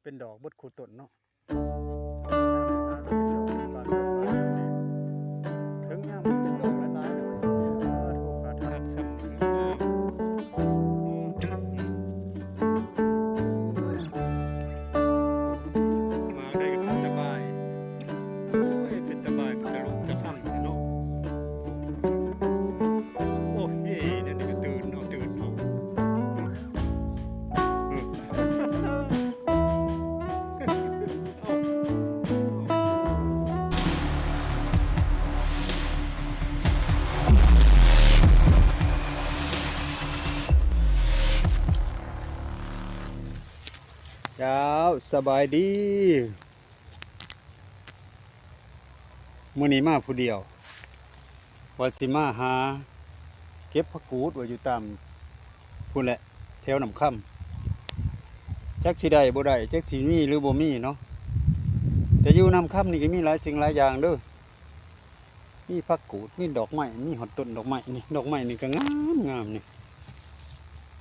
ເປັນດອກເບິດຄູ່ຕົ້ນເນາະ. ເຖິງຍາມມັນເປັນດອກຫຼາຍໆ ໂອ້ໂຫ ຄັກສ່ຳນີ້ ມາໄດ້ກໍເປັນຕາບາຍ ໂອ້ຍ ເປັນຕາບາຍ ເປັນຕາລຸກຕາລ້ຳເນາະ. ໂອ້ຍ ດຽວນີ້ກໍຕື່ນເນາະ ຕື່ນເນາະ. ເຈົ້າ ສະບາຍດີ. ມື້ນີ້ມາຜູ້ດຽວ ວ່າຊິມາຫາເກັບຜັກກູດ ວ່າຢູ່ຕາມພຸ້ນແຫຼະ ແຖວນ້ຳຄຳ. ຈັກຊິໄດ້ບໍ່ໄດ້ ຈັກຊິມີຫຼືບໍ່ມີເນາະ. ແຕ່ຢູ່ນ້ຳຄຳນີ້ກໍມີຫຼາຍສິ່ງຫຼາຍຢ່າງເດີ້. ມີຜັກກູດ ມີດອກໄມ້ ມີຮອດຕົ້ນດອກໄມ້ນີ້ ດອກໄມ້ນີ້ກໍງາມໆ ນີ້.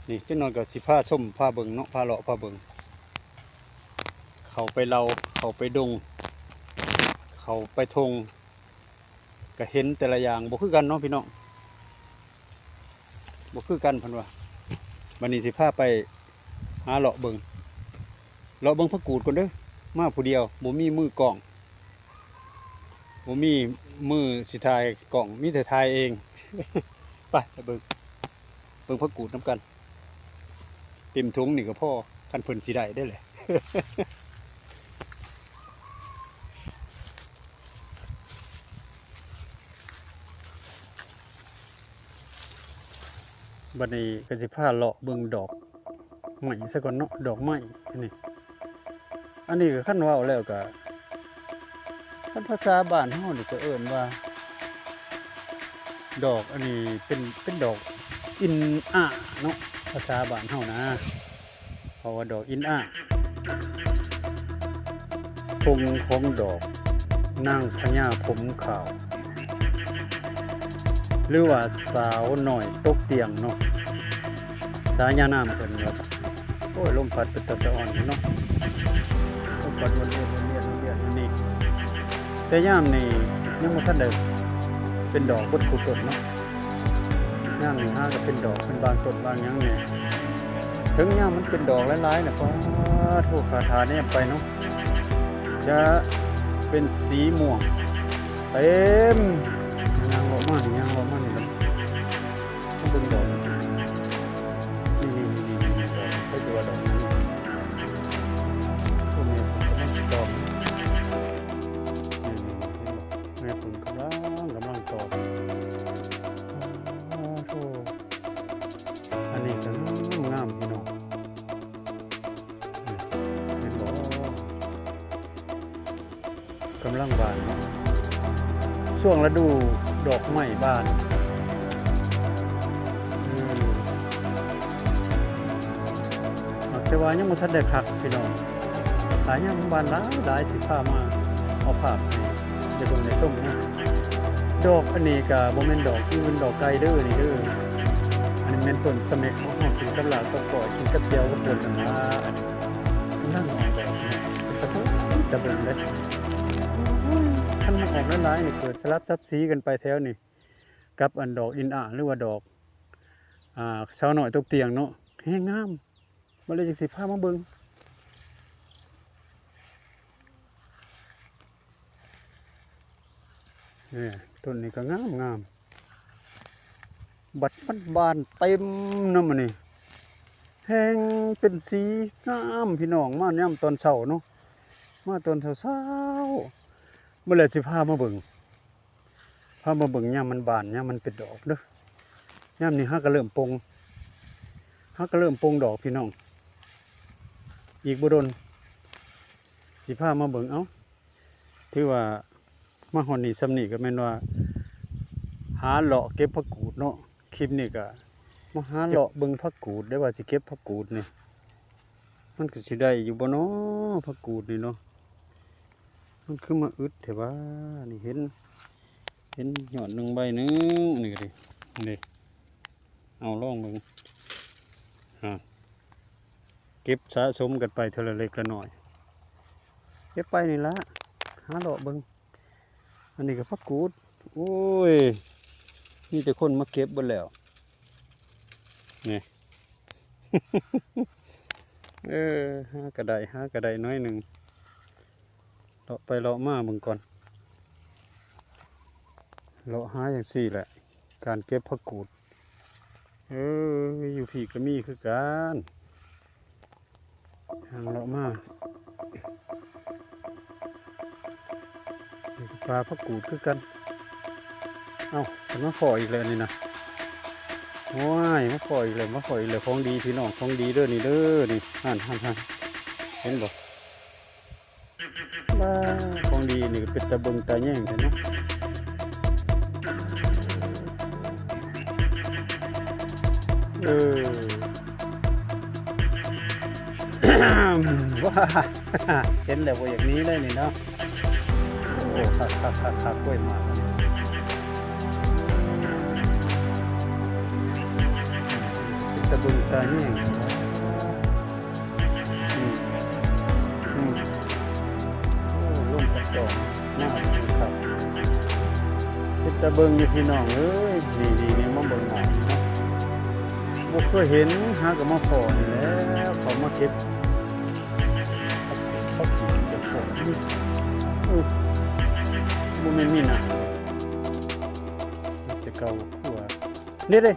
ນີ້ ຈັກໜ້ອຍກໍຊິພາຊົມ ພາເບິ່ງເນາະ ພາເລາະ ພາເບິ່ງ. ເຂົ້າໄປເຫຼົ່າ ເຂົ້າໄປດົງ ເຂົ້າໄປທົ່ງ ກະເຫັນແຕ່ລະຢ່າງບໍ່ຄືກັນເນາະພີ່ນ້ອງ ບໍ່ຄືກັນເພິ່ນວ່າ. ບັດນີ້ຊິພາໄປຫາເລາະເບິ່ງ ເລາະເບິ່ງຜັກກູດກ່ອນເດີ້. ມາຜູ້ດຽວ ບໍ່ມີມືກ້ອງ ບໍ່ມີມືຊິຖ່າຍກ້ອງ ມີແຕ່ຖ່າຍເອງ. ໄປ ໄປເບິ່ງ ເບິ່ງຜັກກູດນຳກັນ. ເຕັມຖົງນີ້ກໍພໍ ຄັນເພິ່ນຊິໄດ້ເດ້ແຫຼະ. ບັດນີ້ກໍຊິພາເລາະເບິ່ງດອກໄມ້ຊະກ່ອນເນາະ ດອກໄມ້ອັນນີ້. ອັນນີ້ກໍຄັນເວົ້າແລ້ວກໍ ຄັນພາສາບ້ານເຮົານີ້ກໍເອີ້ນວ່າ ດອກອັນນີ້ເປັນ ເປັນດອກອິນອາເນາະ ພາສາບ້ານເຮົານະ ເພາະວ່າດອກອິນອາ ພົງຂອງດອກນາງພະຍາຜົມຂາວ ຫຼືວ່າສາວນ້ອຍຕົກຕຽງເນາະ ສາຍານາມເພິ່ນວ່າ. ໂອ້ຍ ລົມພັດເປັນຕາສະອອນເນາະ ລົມພັດວຽນໆໆໆຢູ່ນີ້. ແຕ່ຍາມນີ້ຍັງບໍ່ທັນໄດ້ເປັນດອກເບິດຄູ່ຕົ້ນເນາະ ຍາມນີ້ຫາກໍເປັນດອກເປັນບາງຕົ້ນບາງຫຍັງແດ່. ເຖິງຍາມມັນເປັນດອກຫຼາຍໆນະ ປາໂທ ຂ້າທ່າແນມໄປເນາະ ຈະເປັນສີມ່ວງເຕັມ. ຍ່າງເລາະມານີ້ ຍ່າງເລາະມານີ້ລະ ມາເບິ່ງດອກ ນີ້ໆໆໆ ດອກ ໃຜຊິວ່າດອກຫຍັງ ໂອ້ ແມ່ເພິ່ນກຳລັງຕອມ ນີ້ໆໆ ເຫັນບໍ່ ແມ່ເພິ່ນກຳລັງ ກຳລັງຕອມ. ໂອ້ໂທ ອັນນີ້ກໍງາມໆ ພີ່ນ້ອງ ເຫັນບໍ່ ກຳລັງບານເນາະ ຊ່ວງລະດູດອກໄມ້ບານ. ອືມ ແຕ່ວ່າຍັງບໍ່ທັນໄດ້ຄັກພີ່ນ້ອງ ຖ້າຍາມມັນບານຫຼາຍໆ ຊິພາມາເອົາພາບໃຫ້ໄດ້ເບິ່ງໄດ້ຊົມເນາະ. ດອກອັນນີ້ກະບໍ່ແມ່ນດອກອື່ນດອກໄກເດີ້ນີ້ເດີ້ ອັນນີ້ແມ່ນຕົ້ນສະເມັກຂອງເຮົາ ກິນກັບລາບກັບກ້ອຍ ກິນກັບແຈ່ວກັບປົ່ນຫັ້ນລະ. ກຳລັງອອກດອກເນາະ ເປັນຕາເບິ່ງ ຕາເບິ່ງເດ້. ໂອ້ຍ ຄັນມັນອອກຫຼາຍໆນີ້ ເກີດສະຫຼັບສັບສີກັນໄປແຖວນີ້ ກັບອັນດອກອິນອາ ຫຼືວ່າດອກ ອ່າ ສາວນ້ອຍຕົກຕຽງເນາະ ແຮງງາມ. ບັດນີ້ຈັ່ງຊິພາມາເບິ່ງ ນີ້ ຕົ້ນນີ້ກໍງາມໆ ບັດມັນບານເຕັມນຳ ອັນນີ້ແຮງເປັນສີງາມ ພີ່ນ້ອງ. ມາຍາມຕອນເຊົ້າເນາະ ມາຕອນເຊົ້າໆ ມື້ແລກຊິພາມາເບິ່ງ ພາມາເບິ່ງຍາມມັນບານ ຍາມມັນເປັນດອກເດີ້. ຍາມນີ້ຫາກະເລີ່ມປົ່ງ ຫາກະເລີ່ມປົ່ງດອກ ພີ່ນ້ອງ ອີກບໍ່ດົນຊິພາມາເບິ່ງ. ເອົ້າ ຖືວ່າມາຮອດນີ້ ສ່ຳນີ້ກໍແມ່ນວ່າຫາເລາະເກັບຜັກກູດເນາະ. ຄລິບນີ້ກໍມາຫາເລາະເບິ່ງຜັກກູດເດ້ ວ່າຊິເກັບຜັກກູດນີ້ ມັນກໍຊິໄດ້ຢູ່ບໍ່ນໍ ຜັກກູດນີ້ເນາະ. ມັນຄືມາອຶດແທ້ຫວາ ນີ້ເຫັນ ເຫັນຍອດໜຶ່ງໃບໜຶ່ງ ອັນນີ້ກໍດີ ນີ້ ເອົາລອງເບິ່ງ ຫາ ເກັບສະສົມກັນໄປເທື່ອລະເລັກລະນ້ອຍ ເກັບໄປນີ້ລະ ຫາເລາະເບິ່ງ. ອັນນີ້ກໍຜັກກູດ ໂອ້ຍ ມີແຕ່ຄົນມາເກັບເບິດແລ້ວ ນີ້ ເອີ ຫາກໍໄດ້ ຫາກໍໄດ້ໜ້ອຍໜຶ່ງ ເລາະໄປເລາະມາເບິ່ງກ່ອນ ເລາະຫາຈັ່ງຊີ້ແຫຼະ ການເກັບຜັກກູດ. ເອີ ຢູ່ພີ້ກໍມີຄືກັນ ຫາເລາະມາ ນີ້ກໍປ່າຜັກກູດຄືກັນ. ເອົ້າ ເພິ່ນມາພໍ້ອີກແລ້ວນີ້ນະ ໂອ້ຍ ມາພໍ້ອີກແລ້ວ ມາພໍ້ອີກແລ້ວ ຂອງດີພີ່ນ້ອງ ຂອງດີເດີນີ້ເດີ ນີ້ ຫັ້ນໆໆ ເຫັນບໍ່? ວ້າ ຂອງດີນີ້ກໍເປັນຕາເບິ່ງຕາແຍງແທ້ເນາະ ເອີ ວ້າ ເຫັນແລ້ວບໍ່ຢາກໜີເລີຍນີ້ເນາະ ໂອ້ ຄັກໆໆໆ ໂອ້ຍ ມາ ເປັນຕາເບິ່ງຕາແຍງແທ້. ອືມ ອືມ ໂອ້ ລົມກັບຈອງ ໜ້າເປັນຄັກ ເປັນຕາເບິ່ງຢູ່ພີ່ນ້ອງເອີຍ ນີ້ໆ ນີ້ ມາເບິ່ງໝ່ອງນີ້ເນາະ ບໍ່ເຄີຍເຫັນ ຫາກໍມາພໍ້ນີ້ແຫຼະ ເຂົາມາເກັບ ເຂົາກິນຈະພໍ້ ອືມ ບໍ່ແມ່ນມີນະ ແຕ່ເກົ່າ ເດ້ ເດ້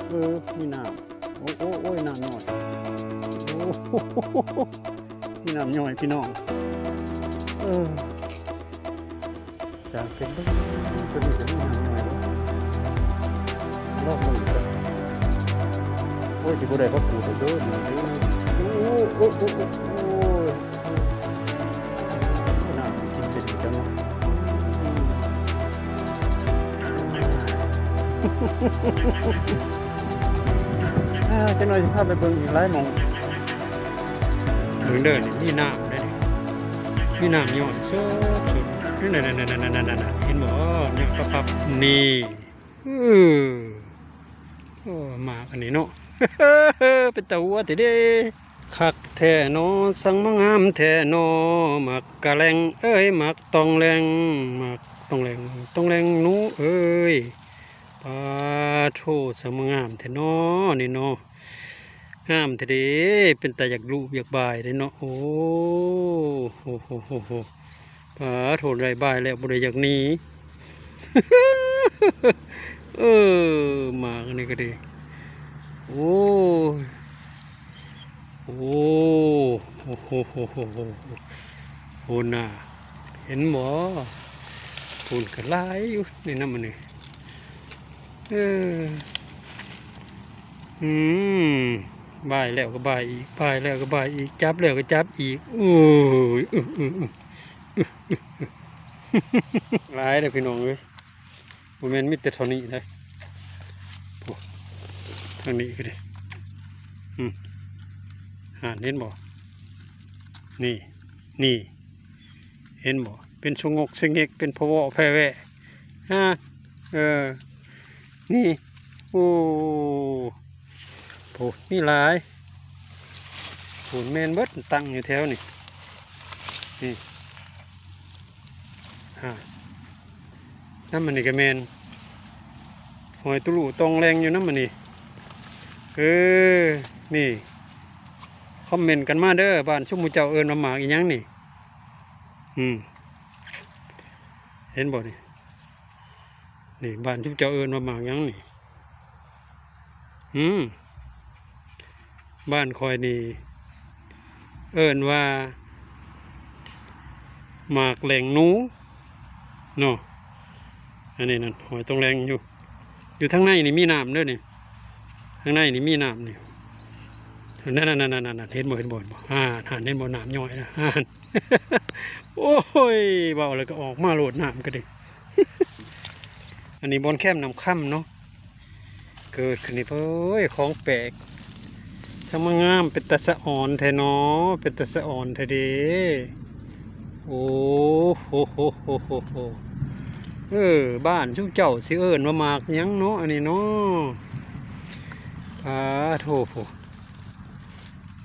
ເອີ ມີນ້ຳ ໂອ້ ໂອ້ ໂອ້ຍ ນ້ຳຍ້ອຍ ໂອ້ ມີນ້ຳຍ້ອຍພີ່ນ້ອງ ເອີ ຈາກເປັນເບິ່ງ ຕົວນີ້ກໍມີນ້ຳຍ້ອຍເດ້ ລອງເບິ່ງເດີ ໂອ້ຍ ຊິບໍ່ໄດ້ຜັກກູດເດີ ໂອ້ ໂອ້ ໂອ້ ໂອ້ ໂອ້ຍ. ນ້ຳກິນເປັນຈັງເນາະ ອາ ຈັກໜ່ອຍຊິພາໄປເບິ່ງອີກຫຼາຍໝ່ອງ ເບິ່ງເດີ ນີ້ມີນ້ຳເດ້ ມີນ້ຳຍ້ອຍສົດໆ ນັ້ນໆໆໆ ເຫັນບໍ່ ຍ້ອຍປັບໆ ນີ້ ເອີ ໂອ້ ໝາກອັນນີ້ເນາະ ເປັນຕາຫົວແທ້ເດ້ ຄັກແທ້ເນາະ ຊ່າງມາງາມແທ້ເນາະ ໝາກກະແລັງເອີຍ ໝາກຕ້ອງແລງ ໝາກຕ້ອງແລງ ຕ້ອງແລງໜູເອີຍ ປາໂທ້ ຊ່າງມາງາມແທ້ເນາະ ນີ້ເນາະ ງາມແທ້ເດ້ ເປັນຕາຢາກລູບຢາກບາຍເດ້ເນາະ ໂອ້ ໂຫ ໂຫ ໂຫ ໂຫ. ປາໂທ້ ໄດ້ບາຍແລ້ວບໍ່ໄດ້ຢາກໜີ ເອີ ໝາກອັນນີ້ກໍດີ ໂອ້ຍ ໂອ້ ໂອ້ໂຫ ໂຫ ໜ້າ ເຫັນບໍ່ ພຸ້ນກໍຫຼາຍຢູ່ໃນນ້ຳອັນນີ້ ເອີ ອືມ ບາຍແລ້ວກໍບາຍອີກ ບາຍແລ້ວກໍບາຍອີກ ຈັບແລ້ວກໍຈັບອີກ ໂອ້ຍ ອື ອື ອື ອື ຫຼາຍເດ້ພີ່ນ້ອງເອີຍ ບໍ່ແມ່ນມີແຕ່ເທົ່ານີ້ເດ້ ໂອ້ ທາງນີ້ກໍດີ ອືມ ຫັ້ນເຫັນບໍ່ ນີ້ ນີ້ ເຫັນບໍ່ ເປັນສະຫງົກສະເຫງົກ ເປັນພະເວາະແພະແວະ ຮະ ເອີ ນີ້ ໂອ້ ໂອ້ ມີຫຼາຍ ໂອ້ ແມ່ນເບິດ ຕັ້ງຢູ່ແຖວນີ້ ນີ້ ຮະ ນຳອັນນີ້ກໍແມ່ນ ຫອຍຕຸລຸຕ່ອງແລງຢູ່ນຳອັນນີ້ ເອີ ນີ້ ຄອມເມັນກັນມາເດີ ບ້ານຊຸມໝູ່ເຈົ້າເອີ້ນວ່າໝາກອີ່ຫຍັງນີ້ ອືມ ເຫັນບໍ່ນີ້? ນີ້ ບ້ານຊຸມເຈົ້າເອີ້ນວ່າໝາກຫຍັງນີ້? ອືມ ບ້ານຂ້ອຍນີ້ເອີ້ນວ່າໝາກແຫຼງໜູເນາະ. ອັນນີ້ນັ້ນ ຫອຍຕົງແຫຼງຢູ່ ຢູ່ທາງໃນນີ້ມີນ້ຳເດີນີ້ ທາງໃນນີ້ມີນ້ຳນີ້ ນັ້ນໆໆໆ ເຫັນບໍ່ ເຫັນບໍ່ ເຫັນບໍ່ ຫັ້ນ ເຫັນບໍ່ ນ້ຳຍ້ອຍນະ ຫັ້ນ. ໂອ້ຍ ເວົ້າແລ້ວກໍອອກມາໂລດ ນ້ຳກໍດີ. ອັນນີ້ບ່ອນແຄມນ້ຳຄຳເນາະ ເກີດຂຶ້ນນີ້ ໂອ້ຍ ຂອງແປກ ຊ່າງມາງາມ ເປັນຕາສະອອນແທ້ເນາະ ເປັນຕາສະອອນແທ້ເດ. ໂອ້ໂຫໂຫໂຫໂຫ ເອີ ບ້ານຊຸມເຈົ້າຊິເອີ້ນວ່າໝາກຫຍັງເນາະ ອັນນີ້ເນາະ ປາໂທ້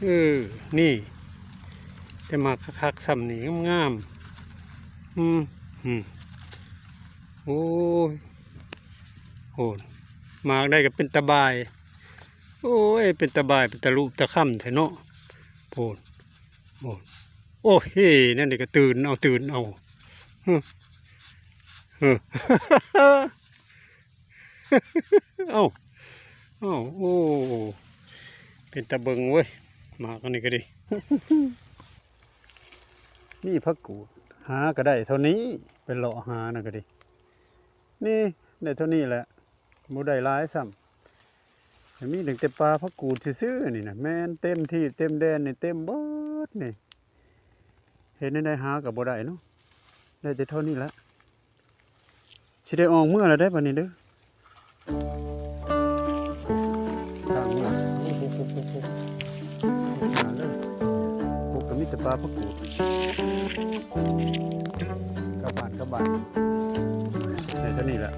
ເອີ ນີ້ ແ ຈະໝາກຄັກໆ ຊ່ຳນີ້ງາມໆ ອືມ ອືມ ໂອ້ຍ ໂອ້ ໝາກໄດ້ກໍເປັນຕາບາຍ ໂອ້ຍ ເປັນຕາບາຍ ເປັນຕາລູບຕາຄຳແທ້ເນາະ ໂພດ ໂພດ ໂອ້ເຮ ແນວນີ້ກໍຕື່ນເອົາ ຕື່ນເອົາ ຮຶ ຮຶ ເອົ້າ ເອົ້າ ໂອ້ ເປັນຕາເບິ່ງເວີຍ ໝາກອັນນີ້ກໍດີ ມີຜັກກູດ ຫາກໍໄດ້ເທົ່ານີ້ ໄປເລາະຫານະກໍດີ ນີ້ໄດ້ເທົ່ານີ້ແຫຼະ ບໍ່ໄດ້ຫຼາຍຊ້ຳ ມີຕັ້ງແຕ່ປ່າຜັກກູດຊື່ໆ ນີ້ນະ ແມ່ນເຕັມທີ່ເຕັມແດນນີ້ ເຕັມເບິດນີ້ ເຮັດແນວໃດຫາກໍບໍ່ໄດ້ເນາະ ໄດ້ແຕ່ເທົ່ານີ້ແຫຼະ ຊິໄດ້ອອກເມືອແລ້ວເດ້ບາດນີ້ເດີ ທາງເມືອ ໂອ້ໂຫ ໂອ້ໂຫ ໂອ້ໂຫ ໂອ້ໂຫ ໂອ້ໂຫ ກໍມີແຕ່ປ່າຜັກກູດ ກັບບ້ານ ກັບບ້ານ ໄດ້ເທົ່ານີ້ແຫຼະ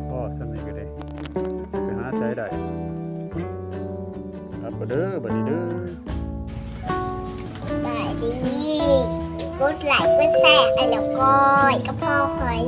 ພໍສ່ຳນີ້ກໍໄດ້ ໄປຫາໃສໄດ້ ກັບກໍເດີ ບາດນີ້ເດີ ສະບາຍດີ ກົດໄລກົດແຊໃຫ້ນ້ອງກ້ອຍກັບພໍ່ຂ້ອຍ.